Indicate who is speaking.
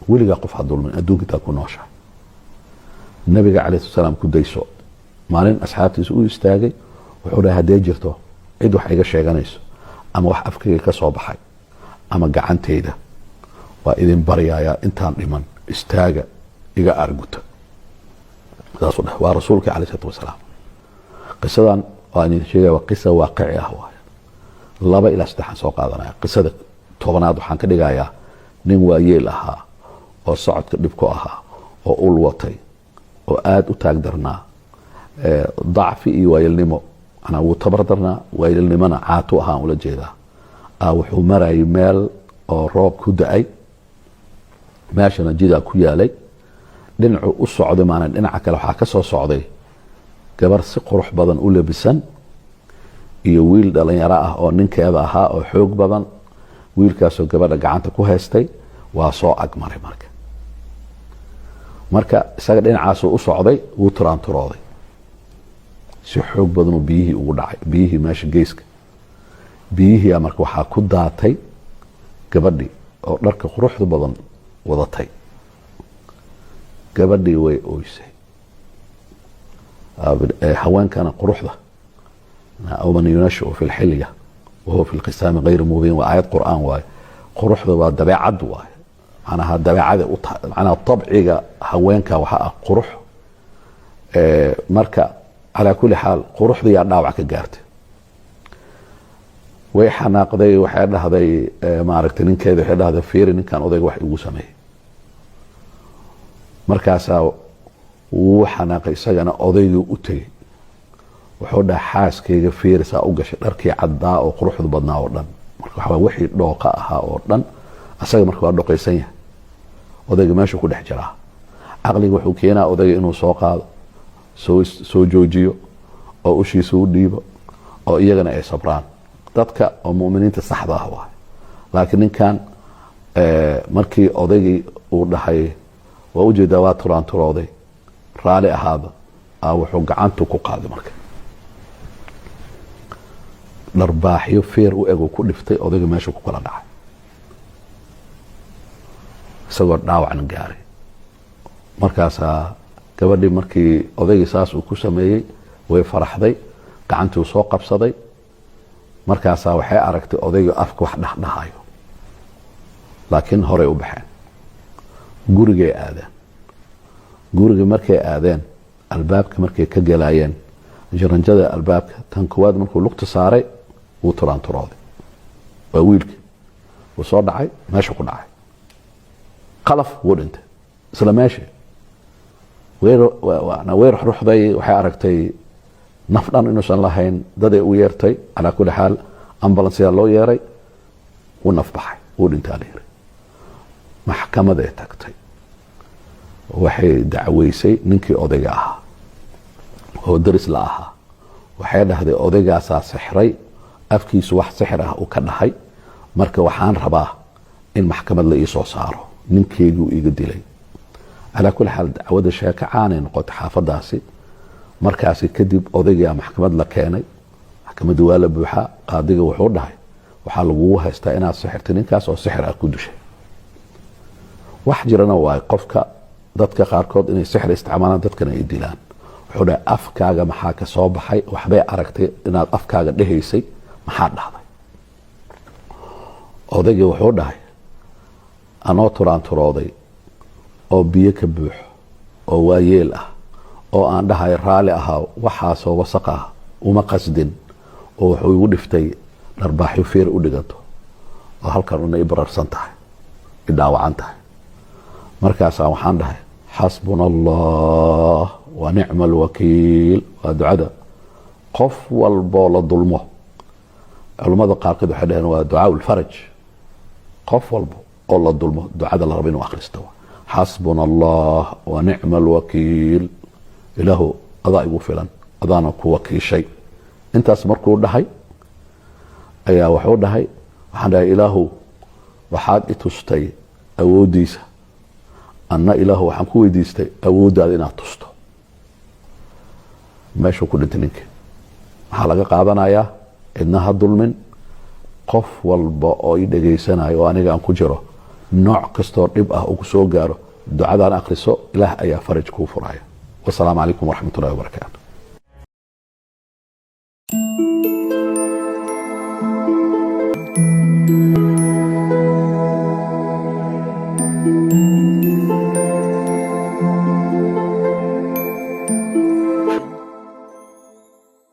Speaker 1: Weligaa qof ha dulmin adduunka intaad ku nooshahay. Nabiga calayhi salaam ku dayso. Maalin asxaabtiisa u istaagay, wuxuu dhahay: "Haddee jirto cid wax iga sheeganayso ama wax afkayga ka soo baxay ama gacantayda, waa idin baryayaa, intaan dhiman istaaga, iga arguta." Saasuu dhahay. Waa rasuulka calayhi salaatu wasalaam. Qisadan waa idin sheegaya, waa qisa waaqici ah waay. Laba ilaa saddexaan soo qaadanaya. Qisada 10aad waxaan ka dhigayaa nin waayeel ahaa oo socodka dhib ku ahaa oo ul watay oo aada u taag darnaa, dacfi iyo waayeelnimo, manaa wuu tabar darnaa, waayeelnimona caatu ahaan ula jeedaa. Wuxuu marayay meel oo roob ku da-ay, meeshana jidaa ku yaalay. Dhinacu u socday maana dhinaca kale waxaa ka soo socday gabar si qurux badan u labisan iyo wiil dhalinyaro ah oo ninkeeda ahaa oo xoog badan, wiilkaasoo gabadha gacanta ku haystay. Waa soo agmaray. Marka isaga dhinacaasuu u socday, wuu turaanturooday si xoog badanuu biyihii ugu dhacay, biyihii meesha geeska biyihii. Marka waxaa ku daatay gabadhii oo dharka quruxda badan wadatay. Gabadhii way oysay. Haweenkana quruxda, "أومن ينشأ في الحلية وهو في الخصام غير مبين", waa aayad Qur'aan waaye. Quruxda waa dabeecad waaye, macnaha dabeecada, macnaha dabciga haweenka waxa ah qurux. Marka calaa kulli xaal, quruxdiyaa dhaawac ka gaartay. Way xanaaqday. Waxay dhahday, maaragtay, ninkeeda waxay dhahday: "Fiiri ninkan odayga wax igu sameeyey." Markaasaa wuu xanaaqay isagana, odaygii u tegey. Wuxuu dhahay: "Xaaskayga fiirisaa u gashay dharkii caddaa oo quruxda badnaa oo dhan." Marka waxaa wixii dhooqa ahaa oo dhan asaga marka waa dhoqaysan yahay. Odayga meeshuu ku dhex jiraa, caqliga wuxuu keenaa odayga inuu soo qaado, soo joojiyo oo ushiisa u dhiibo oo iyagana ay sabraan, dadka oo muminiinta saxda ah waay. Laakiin ninkan markii odaygii uu dhahay: "Waa ujeedaa, waa turaanturooday, raali ahaada," wuxuu gacantu ku qaaday marka dharbaaxyo feer u eg ku dhiftay. Odayga meesha ku kala dhacay isagoo dhaawacna gaaray. Markaasaa gabadhii, markii odaygii saas uu ku sameeyey, way faraxday, gacantuu soo qabsaday. Markaasaa waxay aragtay odayga afka wax dhexdhahayo, laakiin horey u baxeen, gurigay aadeen. Guriga markay aadeen, albaabka markay ka gelaayeen, jaranjada albaabka tan koowaad markuu lugta saaray, wuu turaanturooday. Waa wiilki. Wuu soo dhacay, meesha ku dhacay qalaf, wuu dhintay isla meeshii. Way ruxruxday, waxay aragtay naf dhan inuusan lahayn. Daday u yeertay. Calaa kulli xaal, ambulanceyaa loo yeeray, wuu naf baxay, wuu dhintaa la yiri. Maxkamaday tagtay, waxay dacweysay ninkii odayga ahaa oo daris la ahaa. Waxay dhahday: "Odaygaasaa sixray, afkiisu wax sixir ah uu ka dhahay. Marka waxaan rabaa in maxkamad la iisoo saaro, ninkeyguu iga dilay." Calaa kulli xaal, dacwadda sheeko caanay noqotay xaafadaasi. Markaasi kadib odaygaa maxkamad la keenay. Maxkamadda waa la buuxaa. Qaadiga wuxuu dhahay: "Waxaa lagugu haystaa inaad sixirtay ninkaas oo sixir ah ku dushay." Wax jirana waay, qofka dadka qaarkood inay sixir isticmaalaan, dadkana ay dilaan. Wuxuu dhahay: "Afkaaga maxaa ka soo baxay? Waxbay aragtay inaad afkaaga dhehaysay, maxaa dhahday?" Odaygii wuxuu dhahay: "Anoo turaanturooday oo biyo ka buuxo oo waayeel ah oo aan dhahay raali ahaa, waxaasoo wasaq ah uma qasdin, oo wuxuu igu dhiftay dharbaaxyo feer u dhiganto oo halkan una i bararsan tahay, i dhaawacan tahay. Markaasaa waxaan dhahay: حسبنا الله ونعم الوكيل." Waa ducada qof walboo la dulmo. Culimmada qaarkood waxay dhaheen waa دعاء الفرج. Qof walbo oo la dulmo ducada la rabo inuu akhristo: "حسبنا الله ونعم الوكيل", Ilaahu adaa igu filan, adaana ku wakiishay. Intaas markuu dhahay ayaa wuxuu dhahay: "Waxaan dhahay: Ilaahu, waxaad i tustay awooddiisa, anna Ilaahu waxaan ku weydiistay awooddaada inaad tusto." Meeshuu ku dhintay ninkii. Maxaa laga qaadanayaa? Cidna ha dulmin. Qof walba oo i dhegaysanayo oo aniga aan ku jiro. Nooc kastoo dhib ah uu ku soo gaaro, ducadan akhriso, Ilaah ayaa faraj kuu furaya. Wasalaamu calaykum waraxmatullahi wabarakaatu.